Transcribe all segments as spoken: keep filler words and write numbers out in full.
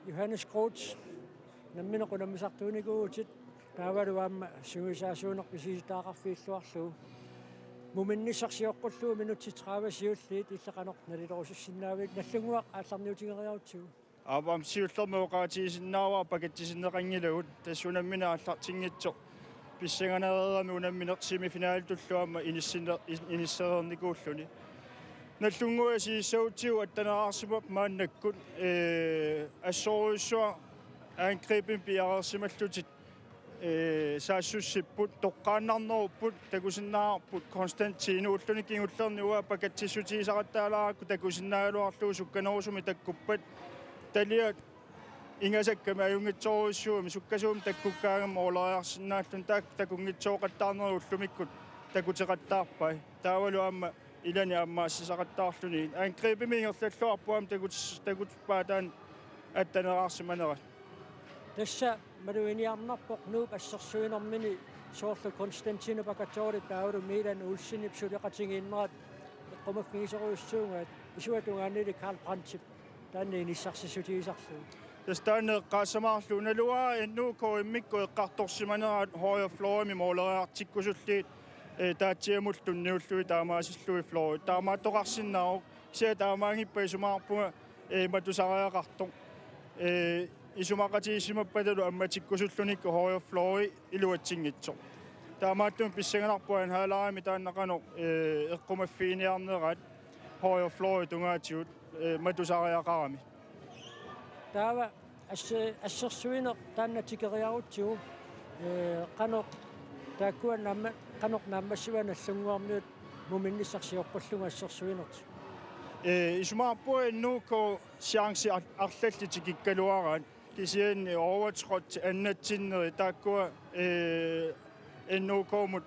Johannes Groth, nammineq unammisartuunikuuvutit, taavalu aamma sungiusaasuuneq misilittagaqarfiilluarlugu. Muminnissaq sioqqullugu minutsit tredive siulliit, illit qanoq nalilerusussinnaavigit? Nagdlunguaq aallarniutigeriarutsigu. Aap, aamma siullermik oqaatigisinnaavara pakatsisinneqanngilagut, tassa unammineq aallartinngitsoq pissanganereerami unammineq semifinalitullu aamma inissinne-, in-, inissereernikuulluni. Nagdlunguaq siissagutsigu attaneqarsimappat maannakkut, ee, assorujussuaq angrebimik piareersimallutik, ee, saassussipput, toqqaannarnerupput, takusinnaavarput Konstantin ulluni kingullerni uanga pakatsissutigisaqattaalaarakku takusinnaagaluarlugu sukkanerusumik takkuppat, taliat ingasakkamik ajunngitsorujussuugami, sukkasuumik takkukkaangamik måleriarsinnaalluni, taakku takunngitsooqattaarnerit ullumikkut takuteqattaarpai. Taavalu aamma ilani ammaassisaqattaarluni. Angrebimik ingerlalluarput aamma takutis-, takutippaa taanna attaneqarsimanerat. Tassa maluginiarnarpoq Nuup assersuinermini soorlu Konstantinip pakatsoorluni taavalu Milan Olsenip suleqatigiinnerat eqqumaffigisorujussuugaat, isuata tungaanili Karl Brandtip taanna inissarsissutigisarlugu. Tassa taanna eqqaassamaarlugu, naluara N U K immikkut eqqartorsimaneraat højre fløjimi måleriartikkusulliit, ee, Daatsiamullu tunniullugit taamaasillugit fløjit. Taamaattoqarsinnaavoq, kisianni taamaanngippat isumaqarpunga, ee, matusariaqartoq. Ee, isumaqatigiissimappatalu ammatikkusullunikkut højre fløji iluatsinngitsoq. Taamaattumik pissanganarpoq anden halvlegimi taanna qanoq, ee, eqqumaffiginiarneraat højre fløji tungaatigut, ee, matusariaqarami. Taava asse-, assersuineq taanna tikeriarutsigu, ee, qanoq taakkua naamma-, qanoq naammassivaat Nagdlunguarmiut muminnissaq sioqqullugu assersuinertik? Ee, isumaqarpunga N U K chance ar-, arlallit tikikkaluaraat. Kisianni overtrådt annatsinneri taakkua, ee, N U K-mut,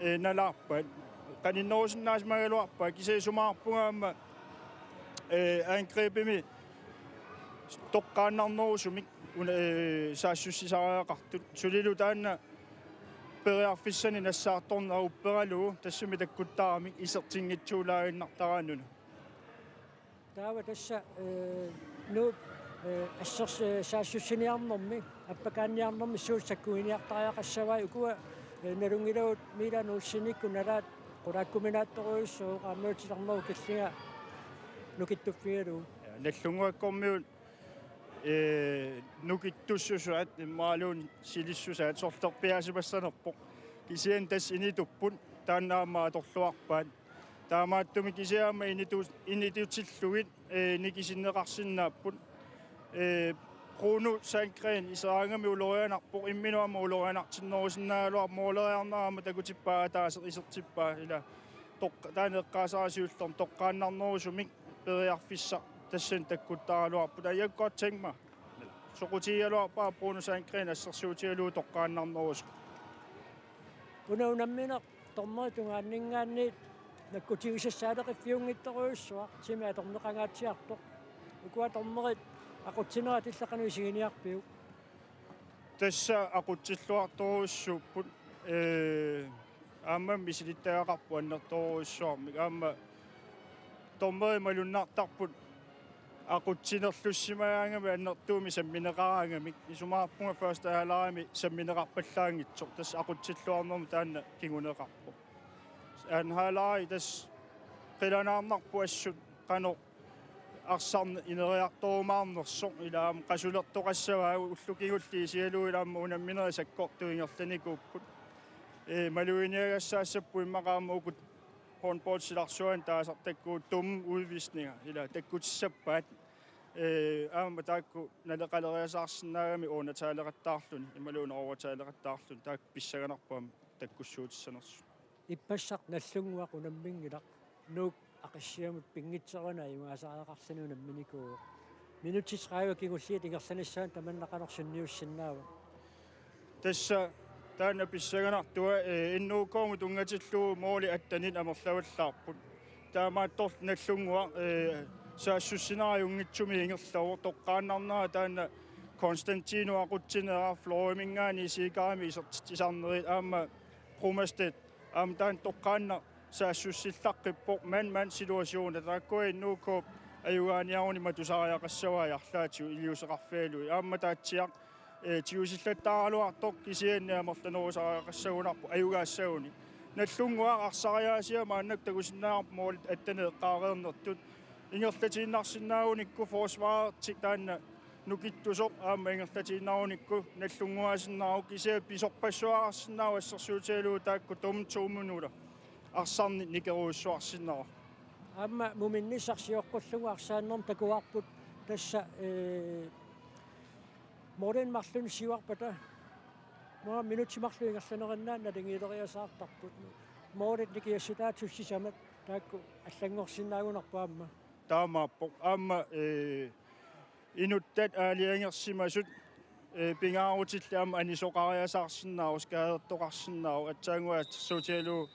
ee, nalaarpaat. Qaninnerusinnaassimagaluarpaat, kisianni isumaqarpunga aamma, ee, angrebimi toqqaannarnerusumik una, ee, saassussisariaqartut. Sulilu taanna periarfissanik nassaartorneq upperalugu tassami takkuttaramik isertinngitsuulaaginnartaraannuna. Taava tassa, ee, Nuup, ee, assers-, ee, saassussiniarnermi, appakaanniarnermi suut sakkuginiartariaqassavai? Ukua, ee, nalunngilagut Milan Olsenikkut nalaat qulaakkuminaattorujussuuvoq, qaammaatilernerup killinga nukittuffigalugu. Nagdlunguakkormiut, ee, nukittussusaat imaluunniit silissusaat sorlerpiaasimassanerpoq. Kisianni tassa initupput, taanna aamma atorluarpaat. Taamaattumik kisianni aamma initu-, initutillugit, ee, nikisinneqarsinnaapput. Ee, Bruno Sandgren iseraangami ulorianarpoq, imminut aamma ulorianartinnerusinnaagaluarpoq, måleriarnera aamma takutippaa ataaseq isertippaa, ila toq-, taanna eqqaasara siullermik toqqaannarnerusumik periarfissaq tassani takkuttaraluarpoq. Jeg kunne godt tænke mig, soqutigigaluarpara Bruno Sandgren assersuutigalugu toqqaannarnerusoq. Una unammineq dommerit tungaanninngaanniit nakkutigisassaaleqiffiunngitsorujussuaq, timi atorneqangaatsiartoq. Ukua dommerit aqutsinerat illit qanoq isiginiarpiuk? Tassa aqutsilluartorujussuupput, ee, aamma misilittagaqarput annertoorujussuarmik. Aamma dommerit malunnartarput aqutsinerlussimagaangamik annertuumik sammineqaraangamik. Isumaqarpunga første halvlegimi sammineqarpallaanngitsoq, tassa aqutsilluarnermut taanna kinguneqarpoq. Anden halvleg tassa qilanaarnarpoq assut qanoq arsarneq ineriartorumaarnersoq, ila aamma qasulertoqassavaa ullut kingulliit isigalugu, ila aamma unamminerit sakkortuut ingerlanikuupput. Ee, maluginiagassaassapput immaqa aamma uku håndbold silarsuani taasartakkagut dumme udvisninger, ila takkutissappaat. Ee, aamma taakku naleqaleriasaarsinnaagamik undertaleqattaarluni imaluunniit overtaleqattaarluni, taakku pissanganarpoq aamma takkussuutissanersut. Ippassaq Nagdlunguaq unamminngilaq, Nuuk Aqissiamut pinngitsoorani ajugaasariaqarluni unamminikuuvoq. Minutsit tredive kingulliit ingerlanissaanut tamanna qanoq sunniussinnaava? Tassa taanna pissanganartoq, ee, N U K-mut tunngatillugu målit attenit amerlavallaarput. Taamaattorli Nagdlunguaq, ee, saassussinera ajunngitsumik ingerlavoq, toqqaannarnera taanna Konstantinip aqutsinera, fløjiminngaanniit Siikaami isertitsisarnerit, aamma Brummerstedt aamma taanna toqqaannaq saassussillaqqippoq, man-man situationit, taakkua N U K-p Ajugaaniaruni matusariaqassavai arlaatigut iliuuseqarfigalugit. Aamma Taatsiaq, ee, tigusillattaaraluartoq kisianni amerlanerusariaqassagunarpoq ajugaassaguni. Nallunnguaq arsariaasia maannakkut takusinnaavarput målit attaneq eqqaareernertut. Ingerlatiinnarsinnaagunikku forsvarertik taanna nukittusoq aamma ingerlatiinnarunikku Nallunnguaasinnaavoq, kisianni pisorpassuaqarsinnaavoq assersuutigalugu taakku tom to minutter arsarneq nikerujussuarsinnaavoq. Aamma muminnissaq sioqqullugu arsaannermut takuarput tassa, ee, målinik marlunnik siuarpata. Måli minutsit marluk ingerlaneriinnaanni naligiileriasaartarput. Målit nikiassutaat sisamat taakku allanngorsinnaagunarput aamma. Taamaappoq. Aamma, ee, inuttat aalajangersimasut, ee, pingaarutillit aamma anisoqariasaarsinnaavoq, skadertoqarsinnaavoq, aatsaannguaq assersuutigalugu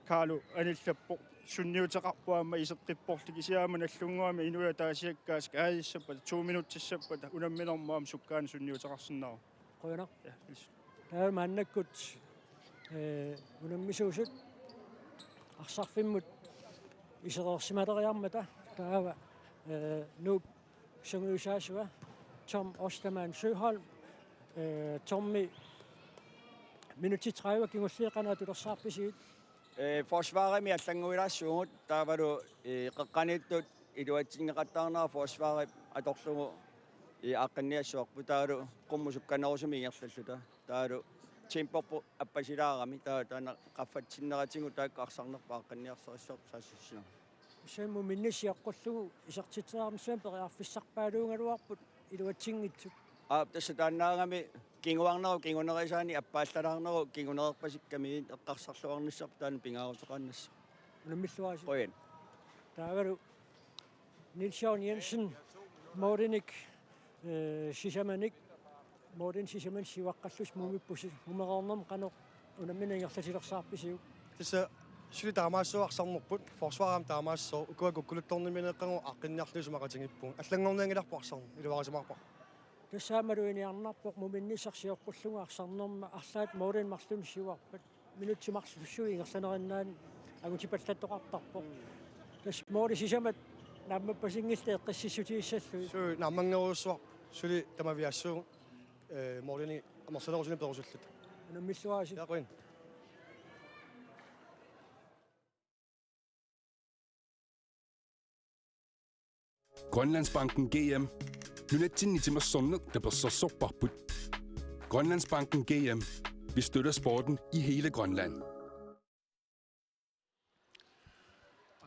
Kaalu anillappoq, sunniuteqarpoq aamma iseqqipporli, kisianni aamma Nallunnguami inuit ataasiakkaat skadissappata, to minuttissappata unamminermut aamma sukkaanut sunniuteqarsinnaavoq. Qujanaq. Ja, ilis. Taava maannakkut, ee, unammisuusut arsarfimmut isereersimaleriarmata taava, ee, Nuup sungiusaasua Tom Ostermann Søholm, ee, Tommi minutsit tredive kingulliit qanoq atulersaarpisigit? Ee, forsvarimi allannguilaassaagut taavalu, ee, qeqqaniittut iluatsinneqattaarnera forsvarip atorlugu, ee, aaqqinniassavarput taavalu qummut sukkanerusumik ingerlalluta. Taavalu temporput appasilaarami, taava taanna qaffatsinneratigut taakku arsarnerput aaqqinniarsarissavarput saassussinermi. Ussami muminnissaq sioqqullugu isertitseriarnissamut periarfissarpaaluugaluarput iluatsinngitsut. Aap, tassa taannaagami kinguarnerup kingunerisaanik appaallalaarnerup kinguneerpasikkamiit eqqarsarluarnissarput taanna pingaaruteqaannassaaq. Unammilluarisi. Qujan. Taavalu Niels Jørgen Jensen, målinik, ee, sisamanik, målinik sisamanik siuaqqallusi mumippusi, mumereernermi qanoq unammineq ingerlatilersaarpisiuk? Tassa suli taamaassaaq arsarnerput, forsvarimi taamaassaaq, ukua kukkuluttornimmineeqqagu aaqqinniarlugu isumaqatigiippugut. Allanngornianngilarput arsarneq, iluarisimaarpara. Tassa aamma luiniarnarpoq muminnissaq sioqqullugu arsarnerma arlaat målinik marlunnik siuarpat. Minutsit marluk ingerlaneriinnaanni angutipallattoqartarpoq. Tassa målit sisamat naammappasinngillat eqqississutigissallugit. Suu, naammanngerujussuaq suli tamaviaassuugut, ee, målinik amerlanerusunik perusulluta. Unammilluarisi. Ja, qujan. Grønlandsbanken G M. Nunatsinni timersorneq tapersersorparput. Grønlandsbanken G M. Vi støtter sporten i hele Grønland.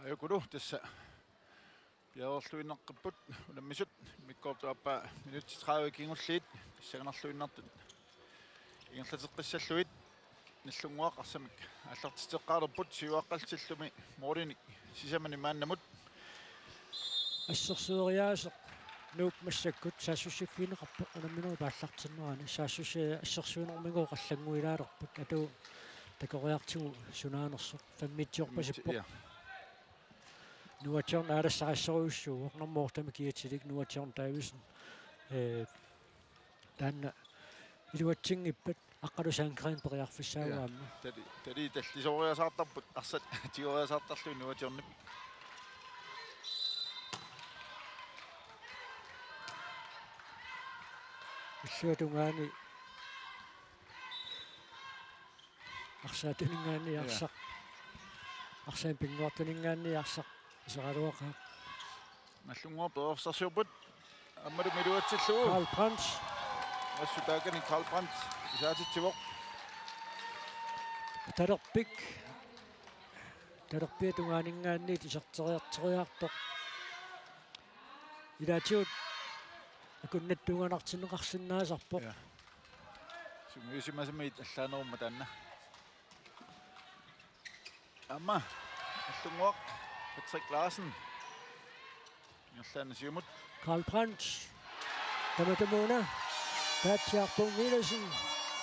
Ajukulu tassa piareerluinnaqqapput unammisut, immikkoortup aappaa minutsit tredive kingulliit pissanganarluinnartut ingerlateqqissallugit. Nallunnguaq arsamik aallartitseqqaalerput siuaqqallutillu målinik sisamanik maannamut. Assersueriaaseq Nuuk massakkut saassussiffigineqarpoq unamminerup aallartinnerani. Saassussi-, assersuinermigooq allannguilaalerput, atuup takoriartigu sunaanersoq femmitsiorpasippoq. Ja. Nuatsiorneq aalassarissorujussuuvoq, nummer otte-mi kiatilik Nuatsiorneq Davidsen. Ee, taanna iluatsinngippat Aqqalu Sandgreen periarfissaavoq aamma. Ja. Tali, tali tallisooriasaartarput arsaq tigoriasaartarlugit Nuatsiornip. Illuatungaani arsaattuningaanniit. Ja. Arsaq. Arsaq pinnguartuningaanniit arsaq iseraluaqaaq. Nallunnguaq periarfissarsiorput. Aammalumi iluatsillugu. Karl Brandt. Assut taakani Karl Brandt isaatitsivoq. Talerpik. Talerpiata tungaaninngaanniit iserteriarteriartoq. Ilaatigut akunnattuuganartinneqarsinnaasarpoq. Ja. Sungiusimasamiit allaanerummat taanna. Aamma Nallunnguaq Patrick Larsen. Ingerlaannaq siumut. Karl Brandt. Tamatumuuna Taatsiaq Bung Villadsen.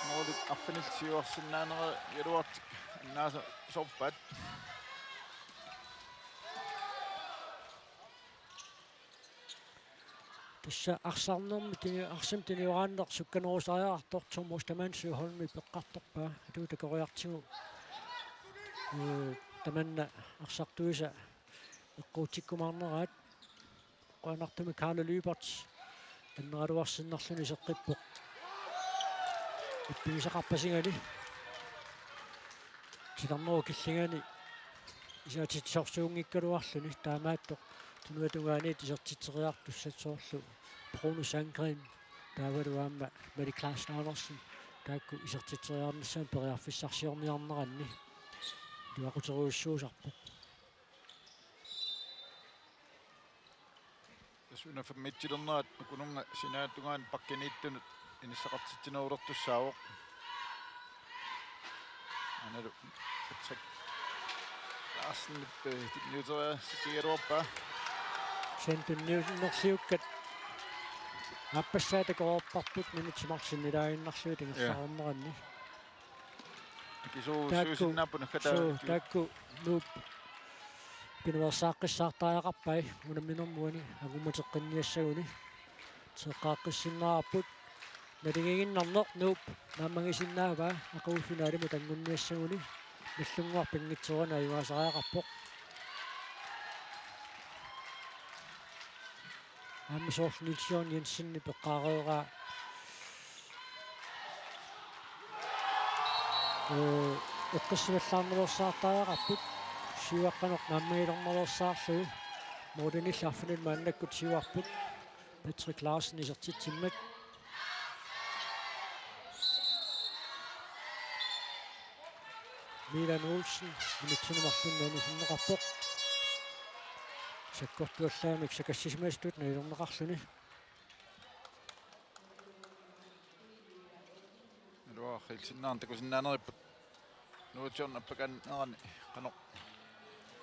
Målit arfinillit siuarsinnaaneraluartik annaasa sorpaat. Tassa arsarnermi tini-, arsaq tunioraanneq sukkanerusariaqartoq Tom Ostermann Søholmip eqqartorpaa. Atuup takoriartigu, ee, tamanna arsartuisa eqquutsikkumaarneraat. Anartumik Karl Lyberth anneraluarsinnarluni seqqippoq. Ippigisaqarpasigani. Titarnerup killingani isaatitsisorsuunngikkaluarluni taamaattoq tunuatungaaniit isertitseriartussat soorlu Bruno Sandgreen taavalu aamma Malik Clausen Andersen taakku isertitseriarnissaat periarfissarsiorniarneranni iluaquterujussuusarpoq. Tassa una femmitsilernerat ukununnga sinaatungaanut bakkiniittunut inissaqartitsinerulertussaavoq. Analu Patrick Larsenip, eh, tunniuteriassutigigaluarpaa. Sen tunniunnerliukkat aappassaa takoreerparput minutsit marluk sinnilaaginnarlugit ingerlaarneranni. Taakku, akisuusinnaapput nakkataa suu, taakku Nuup pinuersaaqqissaartariaqarpai unamminermi uani angummateqqinniassaguni. Teqqaaqqissinnaarput. Naligiinnarneq Nuup naammagisinnaavaa aqagu finalimut angunniassaguni. Nallunnguaq pinngitsoorani ajugaasariaqarpoq. Aamma soorlu Niels Jørgen Jensen peqqaareeraa. Ee, eqqissavallaarnersaartariaqarput. Siuaqqanoq naammagilernersaarlugu. Målinillu arfinillit maannakkut siuarput. Patrick Larsen isertitsimmat. Milan Olsen, minutsini marlunni anisinneqarpoq. Sakkortuallaamik sakassisimasutut nalilerneqarluni. Iluaqilsinnaarn takusinnaaneripput. Nuutsiorn appakaannerani qanoq,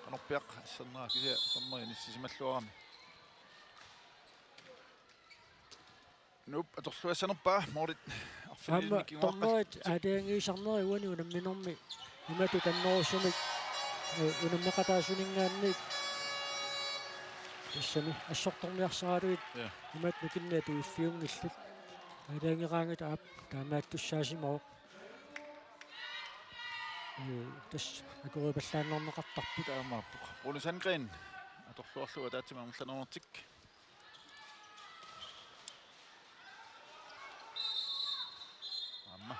qanorpiaq asserneraa kisianni tammeri inissisimalluarami. Nuup atorluassanerpaa målit aamma arfinilinnik kinguaqqat. Dommerit aalajangiisarneri uani unamminermi imatut annerusumik, eh, unammeqataasuninngaanniit tassani assortorniarsaraluit. Ja. Imatut nukinnik atuiffiunngillat. Aalajangeraangat aap taamaattussaasimavoq. Eh, tassa akueripallaannarneqartarput. Taamaappoq. Bruno Sandgreen atorluarlugu ataatsimik amerlanertik. Aamma.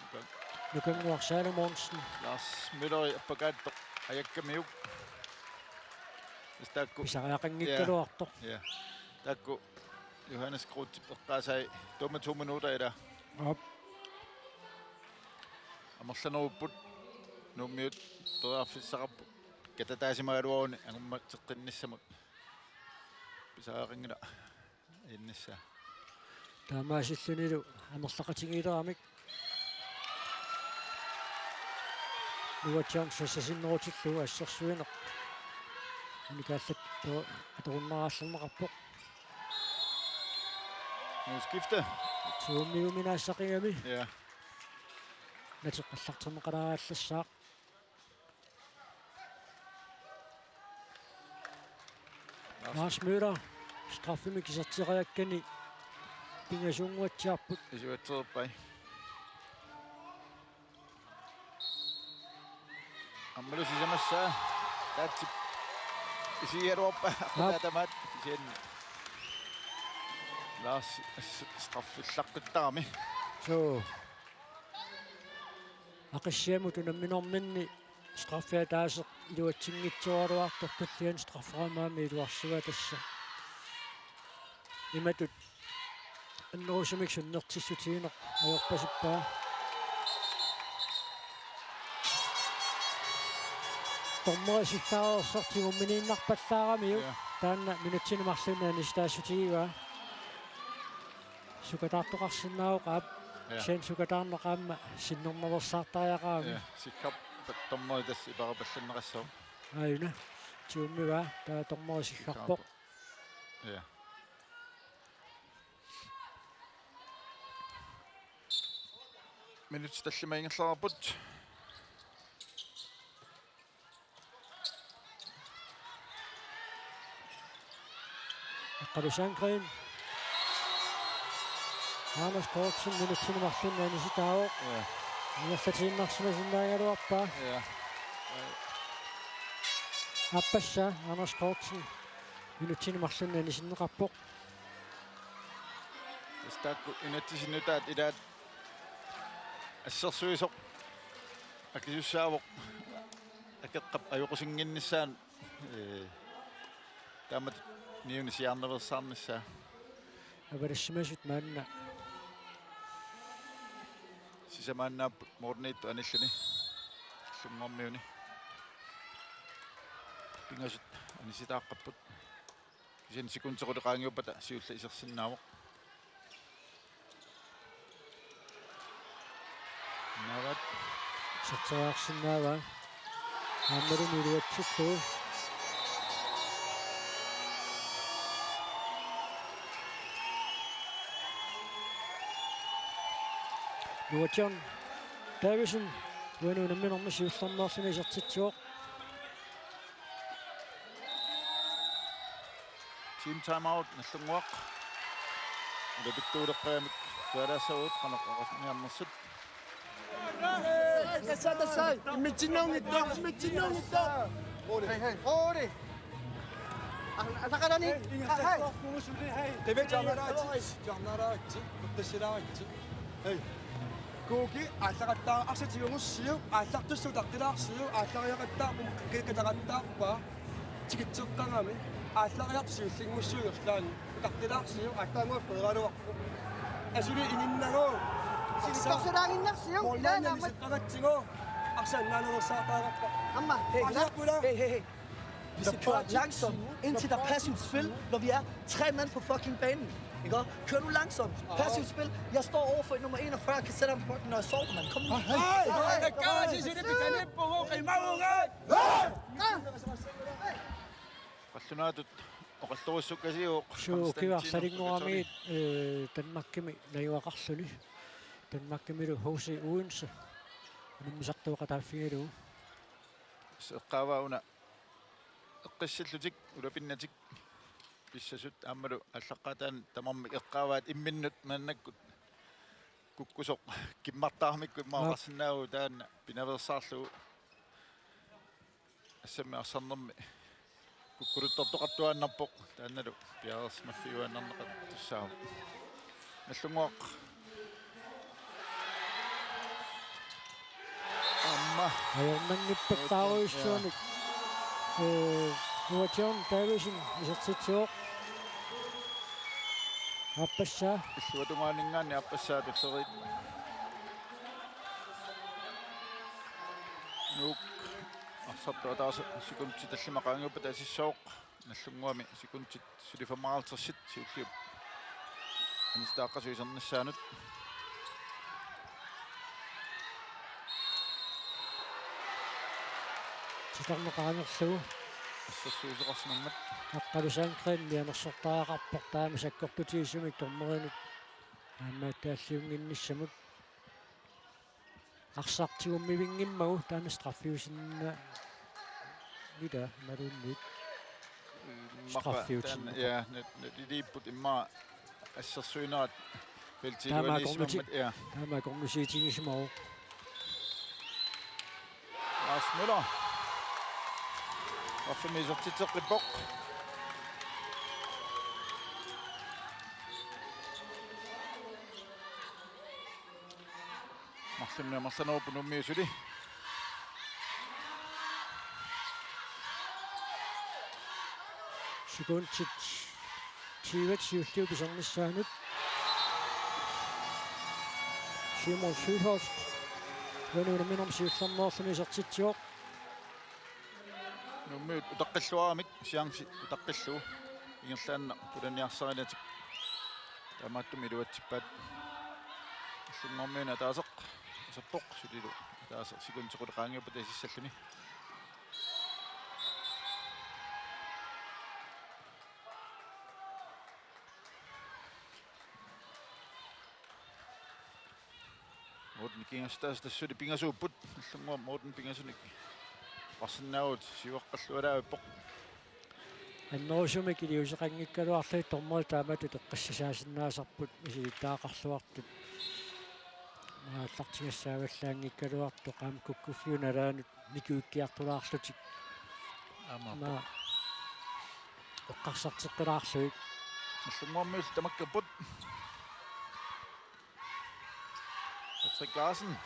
Nukan-, Nukannguaq Salomonsen. Lars Møller appakaattoq ajakkamiuk. Tassa taakku. Pisariaqanngikkaluartoq. Ja. Ja. Taakku Johannes Grothip eqqaasai taama to minutter ila. Aap. Amerlanerupput Nuummiut periarfissaqarput. Katataasimagaluaruni angummateqqinnissamut. Pisariaqanngilaq innissaa. Taamaasillunilu amerlaqatigiileramik. Nuutsiorn sassasinnerutillugu assersuineq. Unikaallat to-, atorunnaraallerneqarpoq. Nu skifte. Tuummiuminaassaqigami. Ja. Nateqqallarterneqalaarallassaaq. Lars Møller, straffemik iserteriakkani pingasuunnguatsiarput. Isuatserpai. Aammalu sisamassaa. Taatsip isigigaluarpaa. Aap. Aqqutaa tamaat kisianni. Lars s-, straffillaqqittarami. Suu. Aqissiamut unamminerminni straffi ataaseq iluatsinngitsoorluartoq tulliani strafferammit iluarsivaa tassa. Imatut annerusumik sunnertissutigineq ajorpasippaa. Dommeri siggaareersartigu umminiinnarpallaaramiuk. Ja. Taanna minutsini marlunni anisitaassutigigaa. Sukataartoqarsinnaavoq aap. Ja. Sen sukataarneq aamma sinnernaveersaartariaqarami. Ja, siggarpat dommeri tassa iperapallanneqassaaq. Aajuna. Tuummivaa taava dommeri siggarpoq. Ja. Minutsit tallimat ingerlareerput. Eqqalu Sandgreen. Anders Kortsen minutsini marlunni anisitaavoq. Ja. Ingerlatiinnarsimasinnaagaluarpaa. Ja. Aappassaa Anders Kortsen. Minutsini marlunni anisinneqarpoq. Tassa taakku inatsisit nutaat ilaat assersuisoq akisussaavoq akeqqap ajoqusinnginnissaa, ee, taamatut niuni siaarnaveersaarnissaa. Avalassimasut maanna. Sisamaannaapput Morteniittoq anilluni. Nagdlunguarmiuni. Pingasut anisitaaqqapput. Kisianni sekundit qulit qaangiuppata siulleq isersinnaavoq. Naavat. Iserteriarsinnaavaa. Aammalumi iluatsillugu. Noah John Davidsen uani unamminermi siullermeerluni isertitsivoq. Team timeout, Nagdlunguaq. Ulapittuuleqqagamik sualaassaagut qanoq oqarniarnersut. Tassa, tassa. Immitsinnunngitsoq, immitsinnunngitsoq. Hej, hej. Rolig. Al-, alaqalani. Hej. Qiviarnaraatsi, qiviarnaraatsi, qiviarnaraatsi. Hej. Kuuki aallaqattaar-, arsaq tigugussiuk, aallartussaq utaqqilaarsiuk, aallariaqattaarput, qiiqqitaqattaarpaa, tikitseqqagami, aallariarput siullinngussiuk ingerlaannaq, utaqqilaarsiuk, aallaannguaq peeraluarpoq. Asuli ininnagu. Sivikkorsilaaginnarsiuk, moorlaanna ilaannaammat. Iseqqagatsigu, arsaq annaanerusaartaararpa. Amma, hey, aasiappula. Hey, hey, hey. Vi skal køre langsomt ind til der passivt spil, når vi er tre mand på fucking banen. Ikke? Kør nu langsomt. Passivt spil. Jeg står over for nummer enogfyrre, kan sætte ham på bolden, når jeg sover, mand. Kom nu. Hey! Hey! Qallunaatut oqallorissukkasiuvoq. Suu, Konstantinov kivarsalingoramit, Petroni. Eh, Danmarkimi najugaqarluni. Danmarkimilu H C Odense. Unammisartueqataaffigalugu. Eqqaavaa una eqqissillutik, ulapinnatik pissasut aammalu aallaqqaataani tamarmik eqqaavaat imminnut maannakkut kukkusoq kimmartaramikku immaqa. Aap. Oqarsinnaavugut taanna pinaveersaarlugu. Assammi arsarnermi kukkuluttortoqartuaannarpoq, taannalu piareersimaffigiuaannarneqartussaavoq. Nagdlunguaq. Aamma. Ajornanngippattaarujussuarnik. Ee, Noah John Davidsen isertitsivoq. Aappassaa. Illuatungaaninngaanniit aappassaa tulleriit. Nuuk arsartut ataaseq sekundit tallimat qaangiuppata asissooq. Nagdlunguami sekundit suli femoghalvtreds siulliup anisitaaqqasup isernissaanut. Titarneq qaangerlugu. Assersuisoqarsimammat. Aqqalu Sandgreen mianersortariaqarpoq taama sakkortutigisumik dommerinut aammattaalliunnginnissamut. Arsaq tigummivinngimmagu taanna straffiusinnaanngilaq imaluunniit. Immaqa straffiutinneqarpoq. Taanna, ja, nat-, nat-, iliipput immaqa assersuinerat feltiiluaniissimammat, ja. Taama akornusiitigisimavoq. Lars Møller. Straffemi isertitseqqippoq. Marlunnik amerlanerupput Nuummiut suli. Sekundit tyve siulliup isernissaanut. Simon Sølholdt. Uani unamminermi siullermeerluni isertitsivoq. Nuummiut utaqqilluaramik, chance utaqqillugu. Ingerlaannaq pulaniarsarilatik. Taamaattumik iluatsippaat. Nagdlunguarmiuni ataaseq. Asappoq sulilu. Ataaseq sekundit qulit qaangiuppata asissalluni. Morten Kingastaas tassuli pingasuupput. Nagdlunguaq Morten pingasunik. Oqarsinnaavugut siuaqqallualaavippoq. Annerusumik iliuuseqanngikkaluarlugit dommerit taamatut eqqissisaasinnaasarput misilittagaqarluartut. Aallartigassaavallaanngikkaluartoq aamma kukkuffiup nalaanut nikiikkiartulaarlutik. Aamma. Aamma. eqqarsarteqqilaarlugit. Nagdlunguarmiut tamakkerput. Patrick Larsen.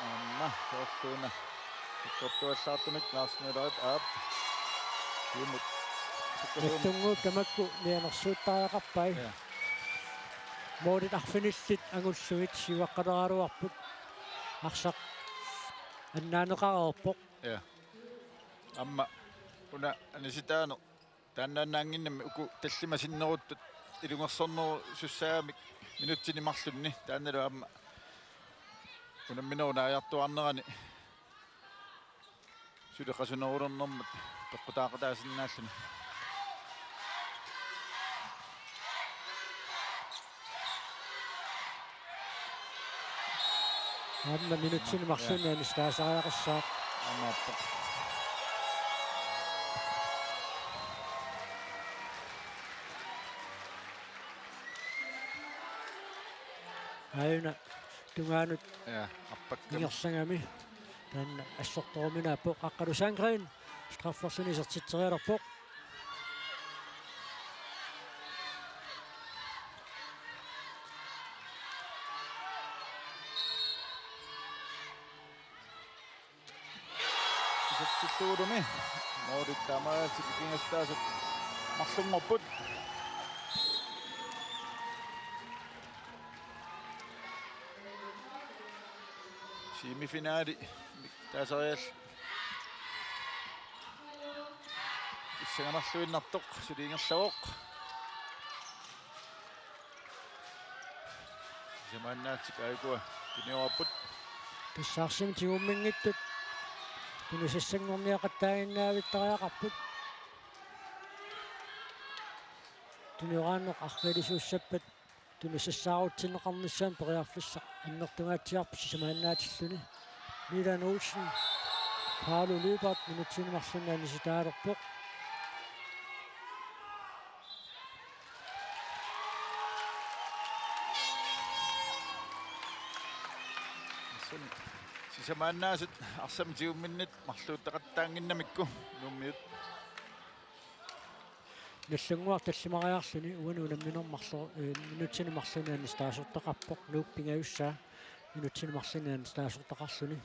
Aamma soorluuna. Ikkortuallaartumik Lars Møller aap. Siumut. Nagdlunguup tamakku mianersuuttariaqarpai. Ja. Målit arfinillit angullugit siuaqqaleraluarput. Arsaq annaaneqareerpoq. Ja. Aamma una anisitaaneq taannaannaannginnami uku tallimat sinneruttut ilungersornerusussaamik minutsini marlunni taannalu aamma unamminerup naajartuaarnerani suli qasunerulernermut peqqutaaqataasinnaalluni. Aamma minutsini marlunni anissitaasariaqassaaq. Aamma. Aajuna tungaanut. Ja, arpakka. Ingerlagami. Taanna assortoruminaappoq Aqqalu Sandgreen. Strafferluni isertitserialerpoq. Isertillugulumi. Målit taamaalillutik ikinngasitaasut marlunngorput. Semifinali taasarial. Pissanganarluinnartoq suli ingerlavoq. Sisamaannaatsik aajukua tuniorarput. Pissarsiamik tigumminngitsut. Tunisassanngorniaqattaaginnaavittariaqarput. Tunioraanneq arriilisuussappat. Tunisassaarutsinneqarnissaanut periarfissaq annertungaatsiarpoq sisamaannaatilluni. Milan Olsen, Carlo Lyberth minutsini marlunni anisitaalerpoq. Assani sisamaannaasut arsamik tigumminnit marluuttaqattaannginnamikku Nuummiut. Nagdlunguaq tallimariarluni uani unamminermi marlu-, eh, minutsini marlunni anisitaasortaqarpoq, Nuuk pingajussaa minutsini marlunni anisitaasortaqarluni.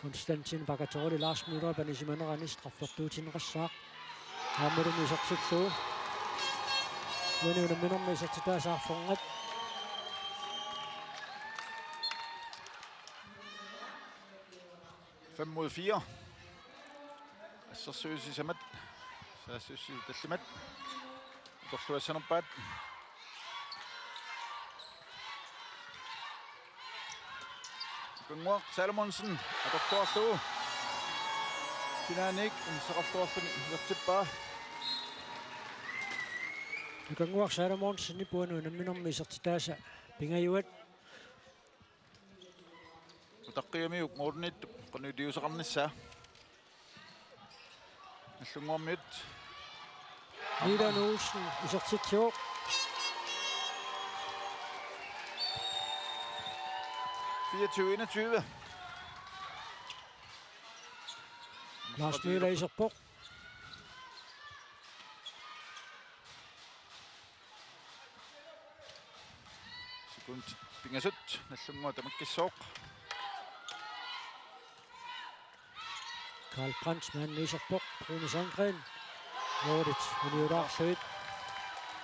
Konstantin Bakkatorooli Lars Møller panisimanerani straffertuutinneqassaaq. Aammalumi isertillugu. Uani unamminermi isertitaasa arfernat. Fem mod fire. Assersuisut sisamat. Saassussivisut tallimat. Atorluassanerpaat. Ukannguaq Salomonsen atorluarlugu. Sinaaniit inissaqarluarluni isertippaa. Ukannguaq Salomonsenip uani unamminermi isertitaasa pingajuat. Utaqqiumiuk målimiittup qanoq iliuuseqarnissaa. Nagdlunguarmiut. Milan Olsen isertitsivoq. Fireogtyve enogtyve. Lars Møller iserpoq. Sekundit pingasut Nagdlunguaq tamakkissooq. Karl Brandt maanna iserpoq, Rune Sandgreen. Målit uniulaarlugit.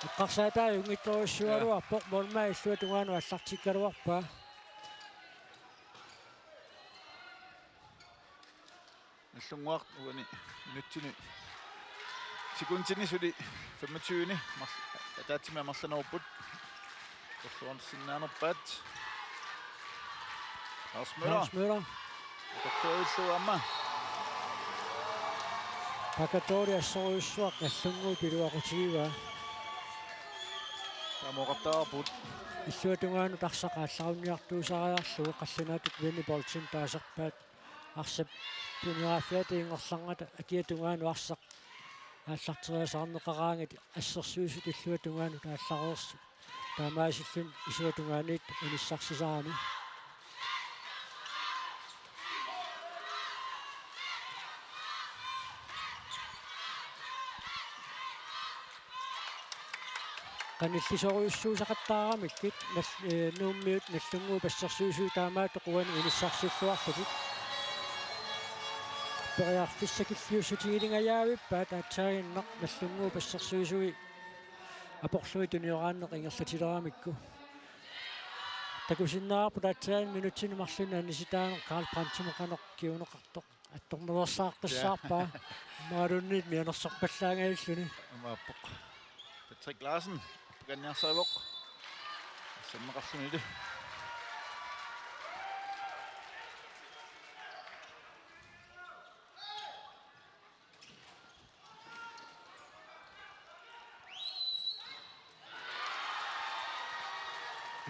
Eqqarsaataat unngitsorujussuugaluarpoq, målmand illuatungaanut aallartikkaluarpaa. Nagdlunguaq uani minutsini sekundini suli femogtyve-ni mar-, ataatsimik amerlanerupput. Atorluarsinnaanerpaat. Lars Møller. Lars Møller. Atorluarlugu aamma. Bakkatorooli assorujussuaq Nagdlunguup iluaqutigivaa. Taama oqartarput. Illuatungaanut arsaq aallarunniartuusariarlugu qallunaatut vendibolden taasarpaat. Arsap tunniaaffiata ingerlaannarmata akia tungaanut arsaq aallarteriasaarneqaraangat assersuisut illuatungaanut aallareersut. Taamaasilluni isuatungaaniit unissarsisarami. Qanillisorujussuusaqattaaramikkit nal-, eh, Nuummiut Nagdlunguup assersuisui taamaattoq uani inissarsilluarlutik. Periarfissakilliussutigilingajaavippaat aatsaannguaq Nagdlunguup assersuisui aporlugit tunioraanneq ingerlatileramikku. Takusinnaavarput aatsaat minutsini marlunni anisitaaneq Karl Brandtimut qanoq kinguneqartoq. Attornersaartassaarpaa. Ja. Imaluunniit mianersorpallaangajalluni. Imaappoq. Patrick Larsen, apukanniarsarivoq. Asserneqarlunilu.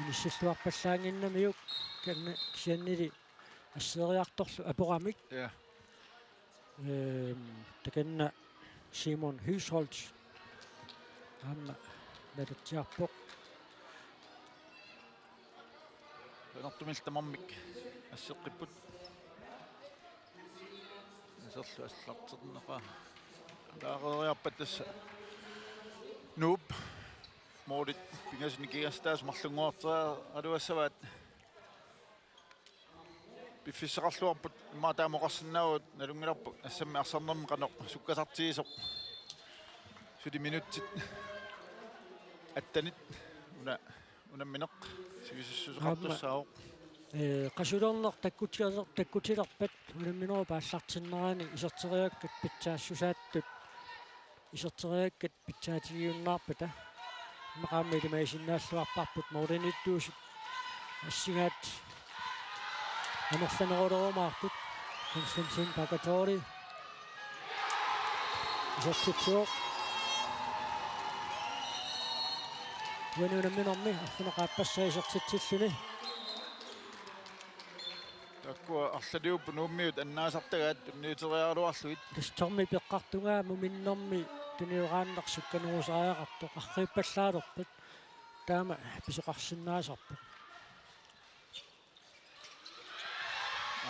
Inissilluarpallaannginnamiuk kanna kisiannili asseeriartorlu aporamik. Ja. Ehm, takanna Simon Høsholt. Aamma nalatsiarpoq. Peqartumik tamarmik asseqqipput. Aserlu asserluarterneqalaariarpat tassa Nuup. Målit pingasut nikingassutaasut marlunnguartigaluassavaat. Piffissaqarluarput immaqa taama oqarsinnaavugut, nalunngilarput assammik arsarnermi qanoq sukkasartigisoq. Suli minutsit attenit una, unammineq sivisissuseqartussaavoq. Aamma, eh, qasulerneq takkutiler-, takkutilerpat unamminerup aallartinnerani iserteriakkat pitsaassusaattut iserteriakkat pitsaatigiunnaarpata. Immaqa aamma ilimagisinnaalluarparput målimiittuusut assigaat amerlanerulerumaarput. Konstantin Pagatori isertitsivoq. Uani unamminermi arfineq-aappassaa isertitsilluni. Taakkua arlaliupput Nuummiut annaasartagaat tunniuteriaraluarlugit. Tassa termi peqqartungaa muminnermi tunioraanneq sukkanerusariaqartoq arriippallaalerpat taama pisoqarsinnaasarpoq.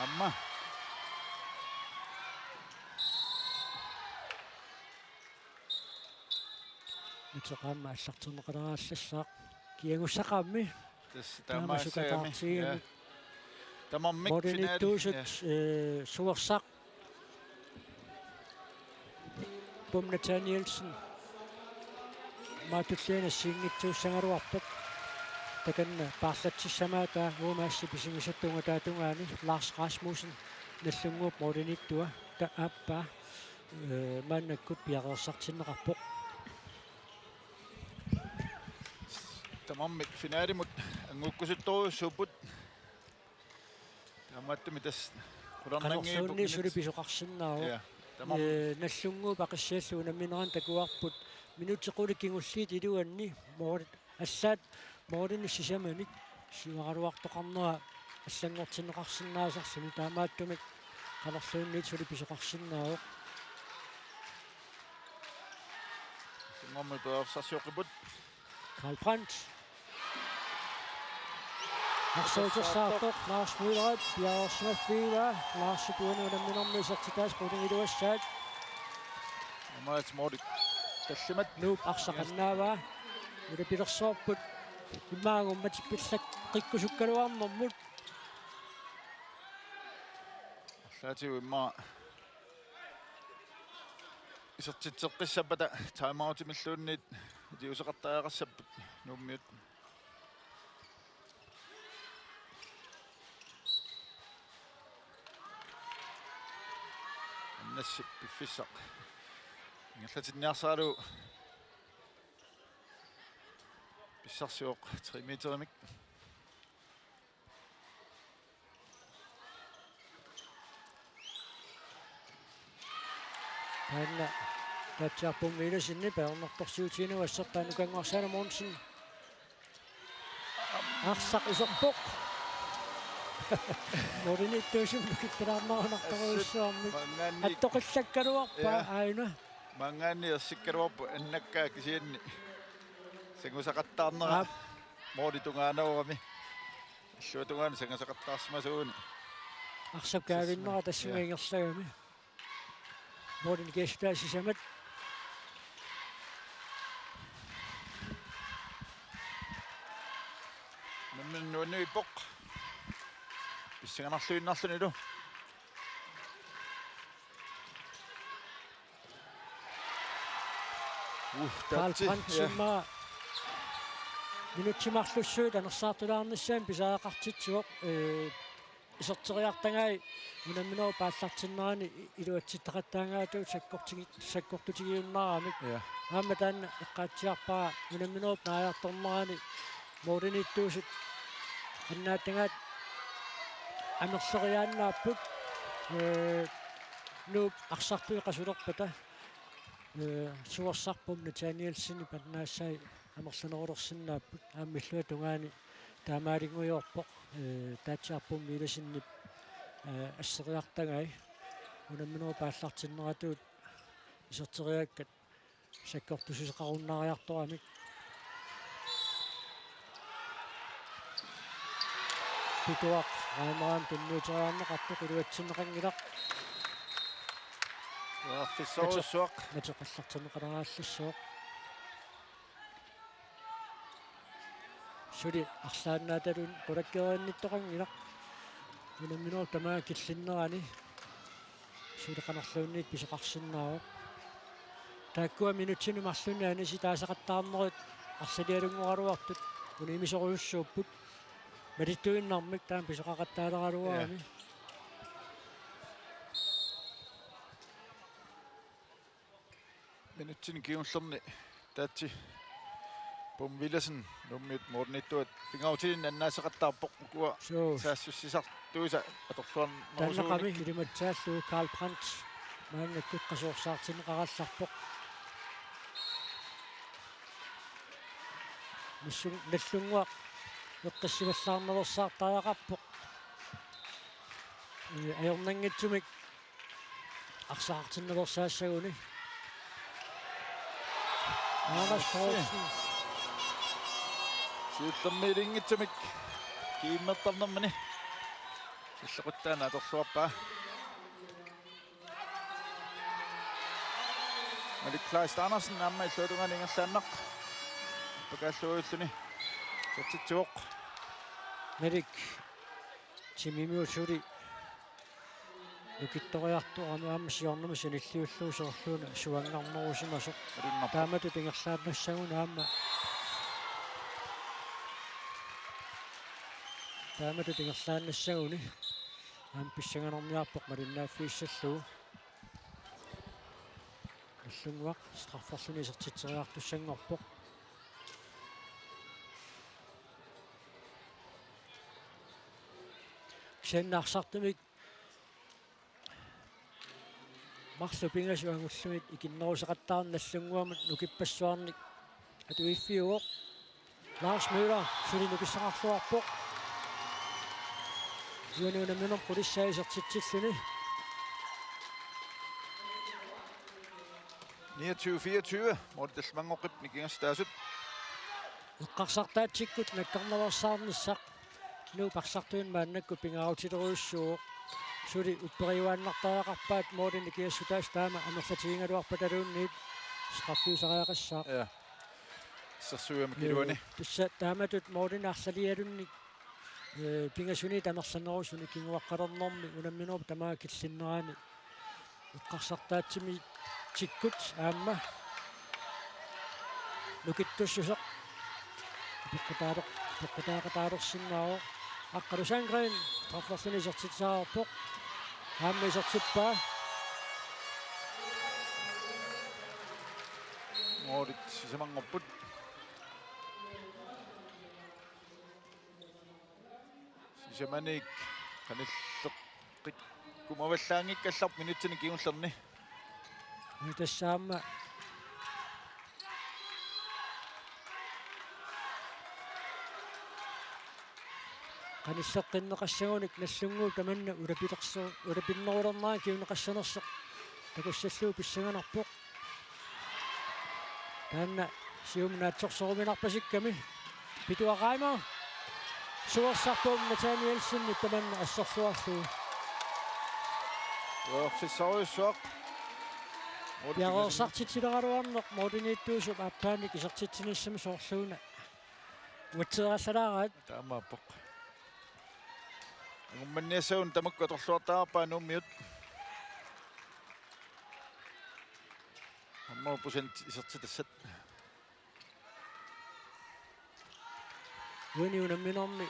Aamma. Itseqaamma aallartinneqalerallassaaq kiagussaqaammi. Tassa taama taamaassagami, sukataartigigamik. Ja. Tamarmik målimiittuusut, finaali, ja, eh, Suersaq. Pum Nathanielsen. Maatulliani assigiinngitsuussagaluarpoq. Takanna paarlatsissamaat uuma assi pisigisatta ungataatungaani Lars Rasmussen Nagdlunguup målimiittua ta aappaa. Eh, maannakkut piareersartinneqarpoq. Tamarmik finalimut anngukkusuttorujussuupput. Taamaattumik tassa qularnanngiipput. Qanorsuunniit suli pisoqarsinnaavoq. Ja, tamarmik. Eh, Nagdlunguup Aqissiallu unamminerani takuarput. Minutsit qulit kingulliit iluanni mål-, allaat målinik sisamanik siuaraluartoqarnera allanngortinneqarsinnaasarluni, taamaattumik qanorsuunniit suli pisoqarsinnaavoq. Nagdlunguup periarfissarsioqqipput. Karl Brandt. Arsaq utersaartoq, Lars Møller, piareersimaffigaa, Lars uani unamminermi isertitaasut qulingiluassaat. Aamma målit tallimat. Nuup arsaq annaavaa. Ulapilersoorput. Immaqa angummat pillaqqikkusukkaluarnermut. Arlaatigut immaqa isertitseqqissappata timeoutimilluunniit iliuuseqartariaqassapput Nuummiut. Annassi piffissaq ingerlatinniarsaralugu pissarsivoq tre meterimik. Taanna Taatsiarpummi ilasinni peernertorsiutigineq assertaa Nukanngorsaana Mogensen. Arsaq iserpoq. Målimiittuusumik nukittalaarnerunartorujussuarmik. Maanngaanniit. Attoqillakkaluarpaa. Ja. Aajuna. Maanngaanniit ersikkaluarpoq annakkaa kisianni sangusaqattaarnera. Aap. Måli tungaanoorami. Illuatungaani sangusaqattaarsimasuuguni. Arsap kaavinnera tassunga, ja, ingerlagami. Målinik kiassutaa sisamat. Nuannuippoq. Pissanganarluinnarlunilu. Uh, Karl Tatsi. Brandt, ja, immaqa minutsit marlussuit anersaartulaarnissaanut pisariaqartitsivoq, ee, iserteriartagai unamminerup aallartinnerani iluatsittaqattaangaatut sakkortigi-, sakkortutigiunnaaramik. Ja. Aamma taanna eqqaatsiarpara unamminerup naajartornerani mooriniittuusut annaattagaat amerleriaannaapput, ee, Nuup arsartui qasulerpata, ee, suersarpum Nathanielsenip annaassai amerlanerulersinnaapput. Aamma illuatungaani taamaalinngujoorpoq, ee, Tatsiarpum Miilasinip, ee, asseriartagai unamminerup aallartinneratuut iserteriakkat sakkortussuseqarunnaariartoramik. Pituaq Reimer aamma tunniuteriarneqartoq, iluatsinneqanngilaq. Periarfissorujussuaq. Mate-, mateqallartinneqaleraluarlugu. Suli arlaannaataluunniit qulakkeerinnittoqanngilaq. Unamminerup tamaat killinnerani suli qanorluunniit pisoqarsinnaavoq. Taakkua minutsini marlunni anisitaasaqattaarnerit arlalialunngoraluartut unammisorujussuupput. Malittuinnarmik taama pisoqaqattaaleraluarami. Ja. Minutsini kingullerni Tatsi Pum Villadsen Nuummiut mooriniittuat pingaarutilinnik annaasaqattaarpoq, ukua, suu, saassussisartuisa atorluarnerusuunik. Taannaqami ilimatsaallugu Karl Brandt maannakkut qasuersaartinneqarallarpoq. Missu-, Nallunnguaq eqqissivallaarnaveersaartariaqarpoq. Ee, ajornanngitsumik arsaqartinnaveersaassaguni. Anders Poulsen. Siullermik ilinngitsumik kiimmertarnermini. Illoquttaa atorluarpaa. Malik Kleist Andersen aamma illuatungaani ingerlaannaq. Pakaalluarluni. Satsitsivoq. Malik. Timimiut suli nukittoriartorami aamma siornermik sanilliullugu soorluuna suanngarnerusimasoq. Malunnarpoq. Taamatut ingerlaannassaguni aamma. Taamatut ingerlaannassaguni aamma pissanganarniarpoq malinnaaffigissallugu. Nallunnguaq strafferluni isertitseriartussanngorpoq. Kisianni arsartumik marluk pingasut angulluunniit ikinnerusaqattaarneq Nallunnguamut nukippassuarnik atuiffiuvoq. Lars Møller suli nukissaqarluarpoq. Uani unamminermi qulissaa isertitsilluni. Niogtyve fireogtyve, måli tallimanngoqqip nikingassutaasut. Eqqarsartaatsikkut nakkarnaveersaarnissaq Nuup arsartuinnaq maannakkut pingaarutilerujussuuvoq. Suli upperiuaannartariaqarpaat måli nikingassutaasut taama amerlatigigaluarpataluunniit straffiusariaqassaaq. Ja. Sersuiamik iluani. Ee, tassa taamatut målinik arlalialunnik, ee, pingasuniit amerlanerusunik kinguaqqalernermi unamminerup tamaat killinnerani eqqarsartaatsimiitsikkut aamma nukittussuseq peqqutaaleq-, peqqutaaqataalersinnaavoq. Aqqalu Sandgreen strafferluni isertitseriarpoq. Aamma isertippaa. Målit sisamanngorput. Sisamanik qanilleqqikkumavallaanngikkallarpoq minutsini kingullerni. Tassa aamma qanilleqqinneqassagunik Nallunnguup tamanna ulapilerso-, ulapinnerulernerani kinguneqassanersoq takussallugu pissanganarpoq. Taanna siumut naatsorsoruminarpasikkami. Pituaq Reimer. Suersarput Nathanielsenip tamanna asserluarlugu. Periarfissorujussuaq. Piareersartitsileraluarneq mooriniittuusup aappaanik isertitsinissami soorluuna Uatseerallalaaraat. Taamaappoq. Angummanniassagunik tamakku atorluartaraarpaat Nuummiut. Aamma procent isertitassat. Uani unamminermi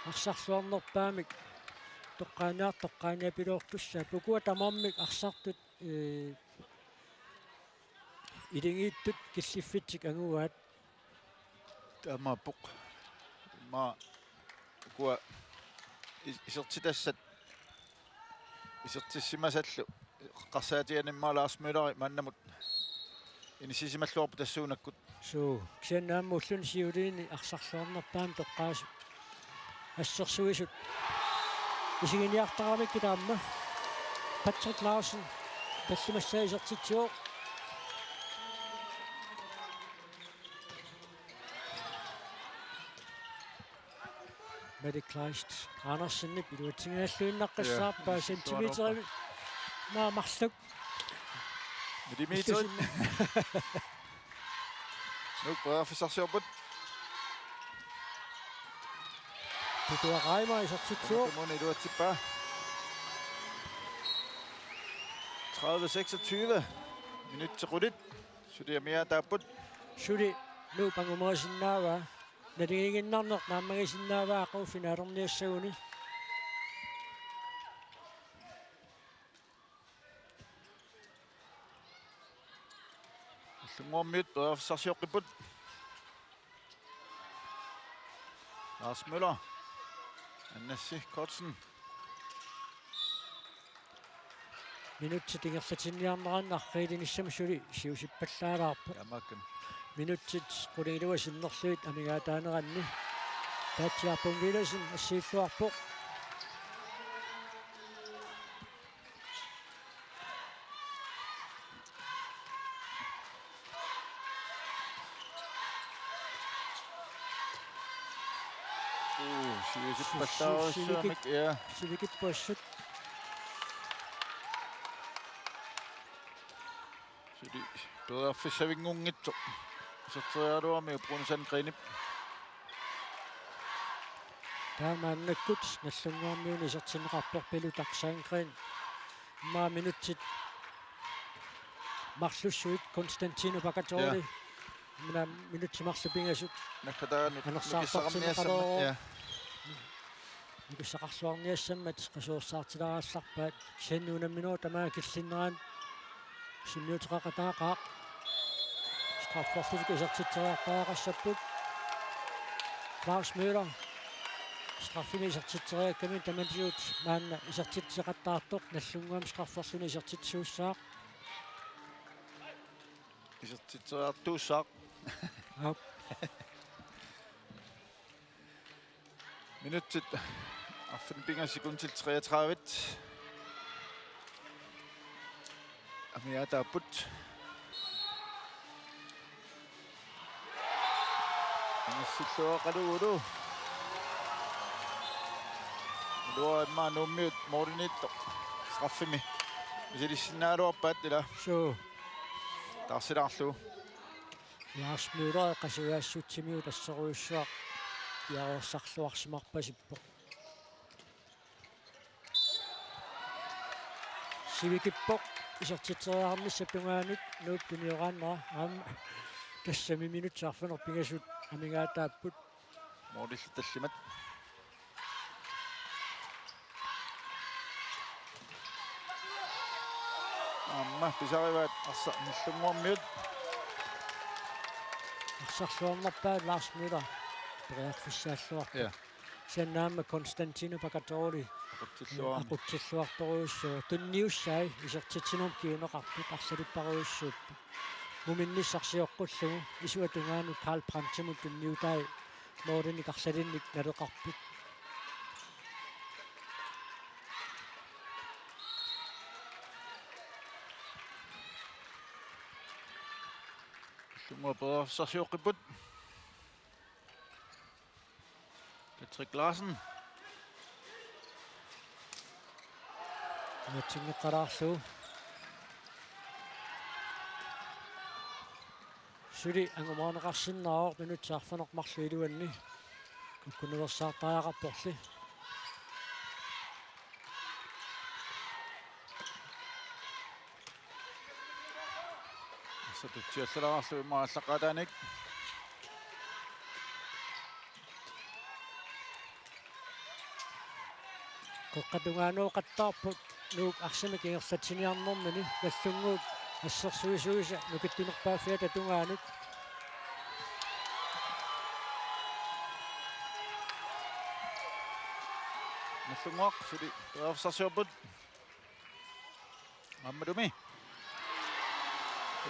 arsarluarnerpaamik toqqaannaa-, toqqaannapiloortussaat ukua tamarmik arsartut, ee, iligiittut killiffitsik anguaat. Taamaappoq. Immaqa ukua is-, isertitassat isertissimasallu eqqarsaatigaanni immaqa Lars Møller maannamut inissisimalluarpoq tassuunakkut. Suu, kisianni aamma ulluni siuliini arsarluarnerpaamik toqqaasut assersuisut isiginiartaramikkit aamma. Patrick Larsen tallimassaa isertitsivoq. Mette Kleist Andersenip iluatsinngilluinnaqqissaarpaa. Ja, centimeteri maa marluk. Millimeteri. Illusin. Nuuk periarfissarsiorput. Tutua Reimer isertitsivoq. Kommune iluatsippaa. Tredive seksogtyve. Minutsit qulit. Suli amigaataapput. Suli Nuup angumerisinnaavaa. Naligiinnarneq naammagisinnaavaa aqagu finaalerniassaguni. Nagdlunguarmiut periarfissarsioqqipput. Lars Møller. Annassi Kortsen. Minutsit ingerlatinniarneranni arriilinissamut suli siusippallaalaarpoq. Taamaakkami. Minutsit qulingiluat sinnerlugit amigaataaneranni. Taatsiarpum Villadsen assiilluarpoq. Uu, siusippallaarussuamik, sivikip-, ja. Sivikippassut. Suli periarfissavinngunngitsoq. Iserteriaraluarmiuk Bruno Sandgreenip. Taamaannakkut Nagdlunguarmiuni isertinneqarpoq Pelu Taksangren. Immaqa minutsit marlussuit Konstantino Pagatori. Ja. Minutsit marluk pingasut. Naggataanut anersaartortinneqalerpoq. Nukissaqarniassammat. Ja. Nukissaqarluarniassammat qasuersaartilaarallarpaat. Kisianni unamminerup tamaat killinnerani sunniuteqaqataaqaaq. Strafferlutik isertitseriartariaqassapput. Lars Møller. Straffimik isertitseriakkami tamanut maanna isertitseqattaartoq Nagdlunguami strafferluni isertitsisuussaaq. Isertitseriartuussaaq. Aap. Minutsit arfineq-pingasut sekundit treogtredive. Amigaataapput. Angassilluaqalugulu. Iluamik Nuummiut målimiittoq straffimi misilissinnaaluarpaat ila. Suu. Taarsilaarlugu. Lars Møller qasujaassutsimigut assorujussuaq piareersarluarsimarpasippoq. Sivikippoq isertitseriarnissap tungaanut Nuup tunioraannera aamma tassami minutsit arfineq-pingasut amigaataapput. Målillu tallimat. Aamma pisarivaat arsaq Nagdlunguarmiut. Arsarluarnerpaat Lars Møller periarfissaalluarpoq. Ja. Kisianni aamma Konstantino Pagatori aqutsilluarami. Aqutsilluartorujussuuvoq. Tunniussai isertitsinermut kinguneqartut arlalipparujussuupput. Muminnissaq sioqqullugu isuata tungaanut Karl Brandtimut tunniutai målinik arlalinnik naleqarput. Nagdlunguaq periarfissarsioqqipput. Patrick Larsen. Iluatsinngikkaluarlugu. Suli angumerineqarsinnaavoq minutsit arfineq-marluk iluanni. Kukkunulersaartariaqarporli. Arsaq tutsiallalaarlugu immaqa aallaqqaataaniit. Qeqqata tungaanut oqattaarput Nuuk arsamik ingerlatsiniarnermini, Nagdlunguup assersuisuisa nukittunerpaaffiata tungaanut. Nagdlunguaq suli periarfissarsiorput. Aammalumi.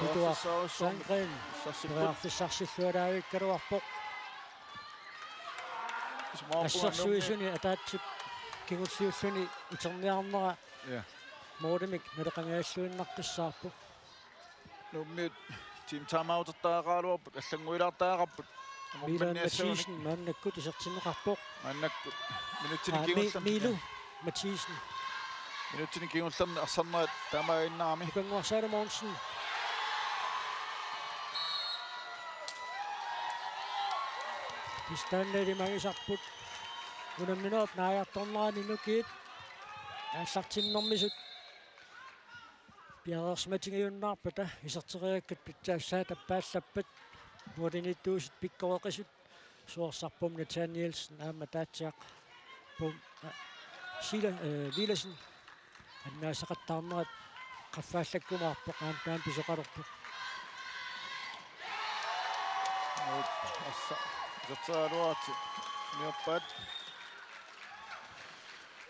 Pituaq Sandgreen periarfissarsiorlugu. Periarfissarsillualaavikkaluarpoq. Assersuisuni ataatsip kingulliulluni uterniarnera, ja, målimik naleqangajalluinnaqqissaarpoq. Nuummiut team timeoutertariaqaraluarput, allannguilaartariaqarput. Milan Mathisen maannakkut isertinneqarpoq. Maannakkut minutsini, aa, Mi-, kingullerni. Milu Mathisen. Minutsini kingullerni arsarnerat taamaaginnarami. Nukannguaq Salomonsen. Pistaanna ilimagisarput. Unamminerup naajartornerani nukiit aallartinnermisut piareersimatigiunnaarpata iserteriakkat pitsaassaat tappaallappat, målimiittuusut pikkoreqisut, suorsarpum Nathanielsen aamma ataatsiaq Pum, aa, Sila, ee, Villadsen annaasaqattaarnerat qaffaallakkumaarpoq, aamma taanna pisoqalerpoq. Arsaq iserteraluaratsi niorpaat.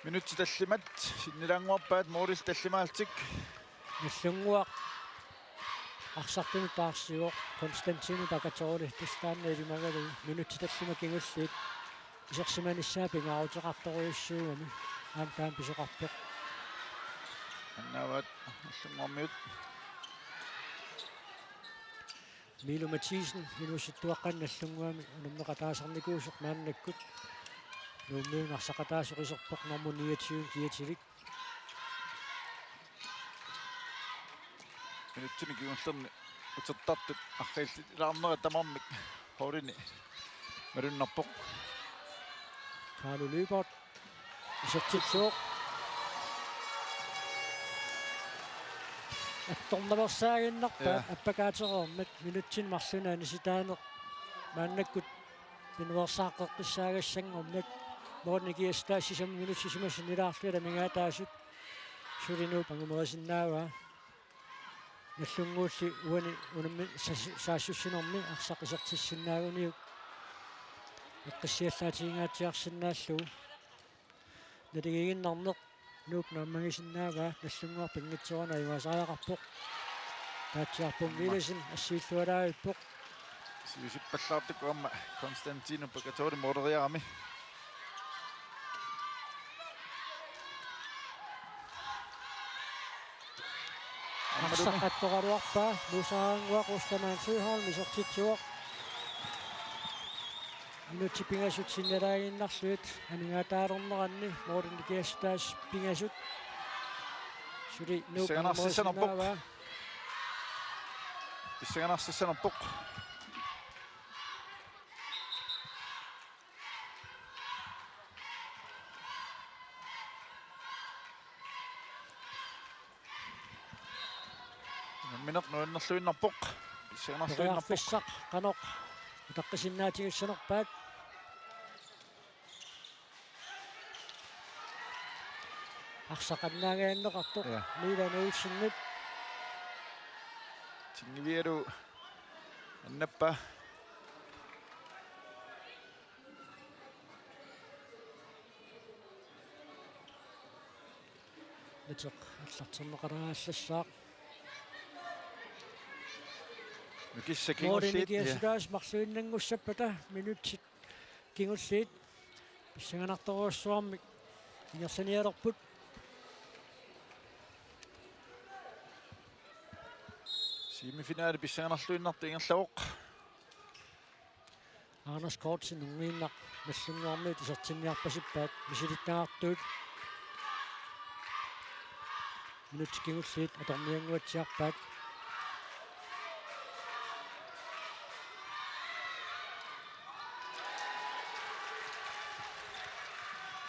Minutsit tallimat sinnilaannguarpaat, målit tallimaallutik. Nagdlunguaq arsartunut taarsivoq, Konstantino Pakatori, tassa taanna ilimagalugu, minutsit tallimat kingulliit isersimanissaa pingaaruteqartorujussuugami, aamma taanna pisoqarpoq. Annaavaat Nagdlunguarmiut. Milu Mathisen inuusuttuaqqanik Nagdlunguami unammeqataasarnikuusoq maannakkut. Nuummiunut arsaqataasoq iserpoq nummer niogtyve kiatilik. Minutsini kingullerni utertartut arriillilaarnerat tamarmik holdini malunnarpoq. Carlo Lyberth isertitsivoq. Attornaveersaaginnarpaat, ja, appakaatereermat, minutsini marlunni anisitaaneq maannakkut pinersaaqqeqqissaagassanngormat. Målini kiassutaasut sisamat minutsit sisamat sinnilaarlugit amigaataasut suli Nuup angumerisinnaavaa. Nagdlunguulli uani unammi-, sas-, saassussinermi arsaq isertissinnaaguniuk eqqissiallaatiginngaatsiarsinnaallugu. Naligiinnarneq Nuup naammagisinnaavaa, Nagdlunguaq pinngitsoorani ajugaasariaqarpoq. Ataatsiarpum Villadsen assiillualaavippoq. Siusippallaartukku aamma Konstantino Pakatori måleriarami. Arsaq attoraluarpaa, Musaannguaq Ostermann Søholm isertitsivoq. Minutsit pingasut sinnilaaginnarlugit amigaataalerneranni, målini kiassutaasut pingasut. Suli Nuuk pissanganarsissinerpoq. Pissanganarsissinerpoq. Unammineq nuannerluinnarpoq. Pissanganarluinnarpoq. Periarfissaq qanoq utaqqisinnaatigissanerpaaqqissaarneqartoq. Ja. Milan Olsenip. Milan Olsenip. Tingivialu annappaa. Nateq allarterneqalaallassaaq. Nukissat kingulliit. Målini kiassutaasut marluinnanngussappata minutsit kingulliit pissanganartorujussuarmik ingerlanialerput. Semifinale pissanganarluinnartoq ingerlavoq. Anders Kortsen ungiinnaq Nagdlunguarmiut isertinniarpasippaat misilittagartuut. Minutsit kingulliit atorniannguatsiarpaat.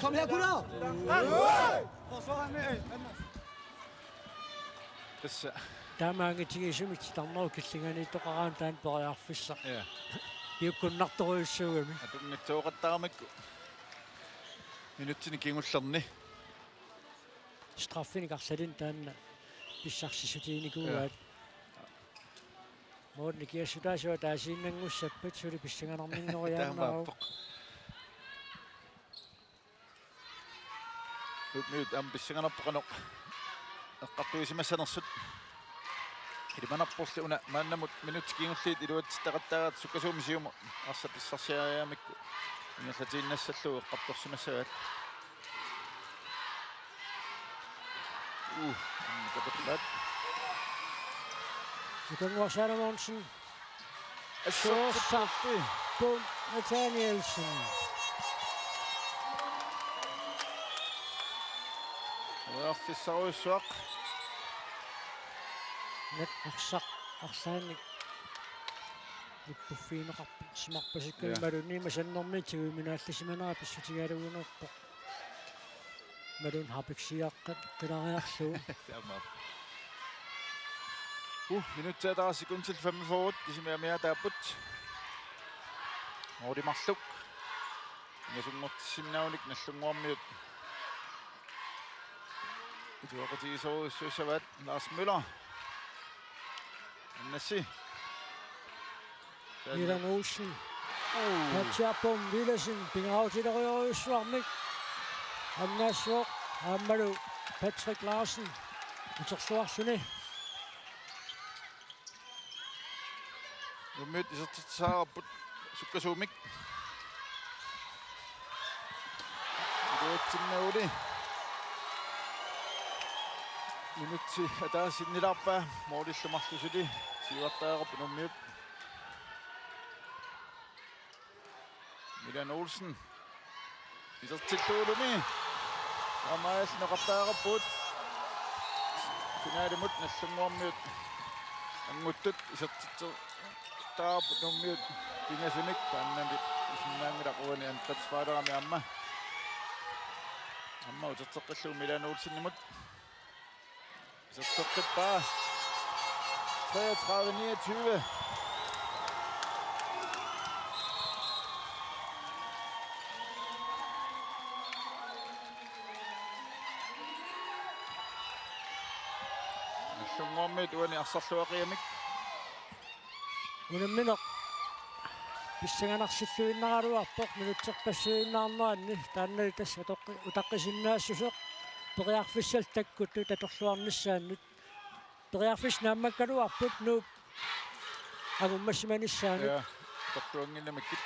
Kom her, gutter! Tassa. Taama angitigisumik titarnerup killinganiittoqaraangat taanna periarfissaq. Ja. Piukkunnartorujussuugami. Atunngitsooqattaramikku. Minutsini kingullerni. Straffinik arlalinnik taanna pissarsissutiginikuuaat. Ja. Målip nikiassutaasua taasiinnanngussappat suli pissanganarninngoriaannarpoq. Taamaappoq. Nuummiut aamma pissanganarpoq qanoq eqqartuisimassanersut. Ilimanarporli una maannamut minutsit kingulliit iluatsitseqattaarat sukkasuumik siumut arsaq pissarsiariaramikku ingerlatiinnassallugu eqqartorsimassagaat. Uh, aamma kapallaat. Ikannguaq Salomonsen. Assortippoq. Soorsaarpoq Nathanielsen. Ujarfissarujussuaq. Nat arsaq arlaannik. Ippuffigineqarsimarpasippoq. Ja. Imaluunniit masannermiit tiguiminaallissimanera pissutigaluguneerpoq. Imaluunniit harpiksiaqqat qilariarlugu. Taamaappoq. Uh, minutsit ataaseq sekundit femogfyrre, kisimi amiaataapput. Måli marluk. Ingasunngortissinnaanngilaq Nagdlunguarmiut. Ituaqutigisorujussuussavaat Lars Møller. Annassi. Milan Olsen. Uh. Patsiarpum Villadsen pingaarutilerujorujussuarmik. Annaassuoq aammalu Patrick Larsen. Utersuarluni. Nuummiut isertitsisarput sukkasuumik. Iluatsinnaguli. Minutsi ataaseq sinnilaarpaa målillu marlusuli siuartariaqarput Nuummiut. Milan Olsen. Isertillugulumi. Aamma aalluartariaqarput. Finalimut Nagdlunguarmiut. Anguttut isertitseqattaarput Nuummiut. Pingasunik taannami isinnaanngilaq uani angrebsspillerami aamma. Aamma uterteqqillugu Milan Olsenimut. Iserteqqippaa. Treogtredive niogtyve. Nagdlunguarmiut uani arsarluaqigamik. Unammineq pissanganarsilluinnaraluarpoq minutserpassuinnarneranni, taannali tassa atoqqi-, utaqqisinnaassuseq periarfissallu takkuttut atorluarnissaannut. Periarfissat naammakkaluarput Nuup angummassimanissaanut. Ja, atorluannginnamikkit.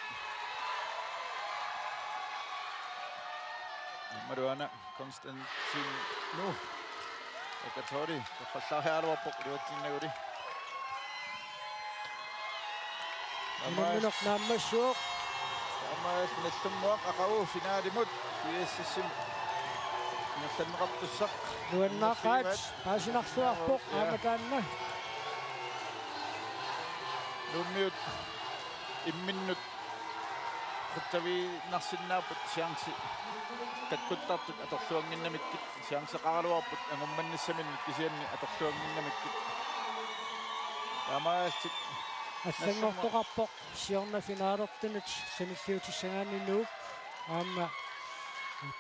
Aammalu una Konstantin Nuup. Akatori, torrallaariaraluarpoq iluatsinnaguli. Unammineq naammassivoq. Aamma Nagdlunguaq aqagu finalimut G S S-imut ingerlanneqartussaq. Nuannaaqaat, paasinarluarpoq, ja, aamma taanna. Nuummiut imminnut qutsaviinnarsinnaapput chance takkuttartut atorluannginnamikkit. Chanceqaraluarput angummannissaminnut kisianni atorluannginnamikkit. Taamaalillutik allanngortoqarpoq siorna finalertunut sanilliutissagaanni Nuuk aamma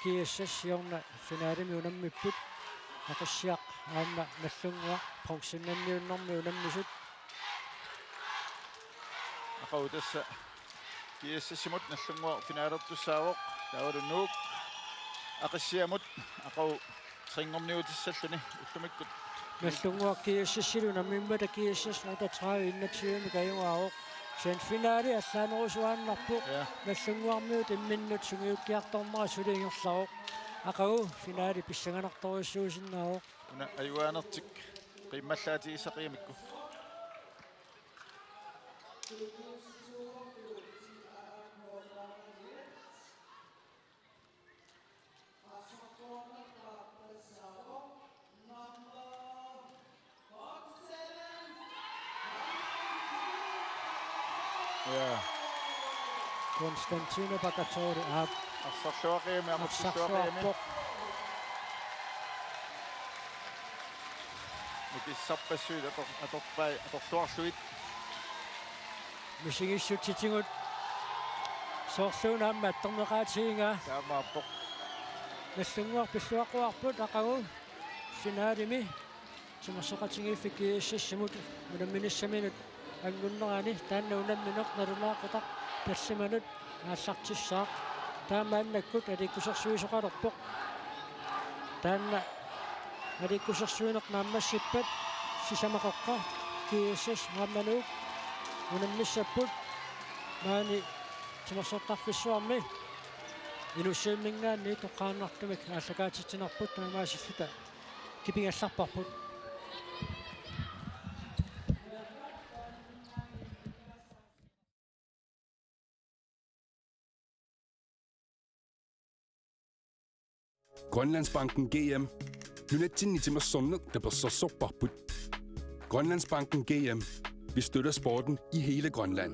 G S S siorna finalemi unammipput. Aqissiaq aamma Nagdlunguaq bronzenniunnermi unammisut. Aqagu tassa G S S-imut Nagdlunguaq finalertussaavoq. Taavalu Nuuk Aqissiamut aqagu trinngorniutissalluni ullumikkut. Nagdlunguaq G S S-ilu unammimmata G S S otteogtredive enogtyve-mik ajugaavoq. Semifinali allaanerusuaannarpoq. Ja. Nagdlunguarmiut imminnut sungiukkiartornera suli ingerlavoq. Aqagu finali pissanganartorujussuusinnaavoq. Una ajugaanertik qiimmallaatigissaqigamikku. Ja. Konstantino Pakatori aap. Arsarluaqigami, amersilluaqigami. Arsarluarpoq. Nukissarpassuit ator-, atorpai, atorluarlugit. Misigissutsitigut. Soorluuna aamma attorneqaatigigaa. Taamaappoq. Nagdlunguaq pilluaqquarput aqagu finalimi timersoqatigiiffik G S S-imut unamminissaminut angunnerani taanna unammineq nalunaaqutaq tallimanut aallartissaaq. Taamaannakkut aliikkusersuisoqalerpoq. Taanna aliikkusersuineq naammassippat sisamaqoqqa G S S aamma Nuuk unammissapput maani timersortarfissuarmi Inussivimminngaanniit toqqaannartumik aallakaatitsinerput taamaasilluta kipigallarparput. Grønlandsbanken G M. Nunatsinni timersorneq tapersersorparput. Grønlandsbanken G M. Vi støtter sporten i hele Grønland.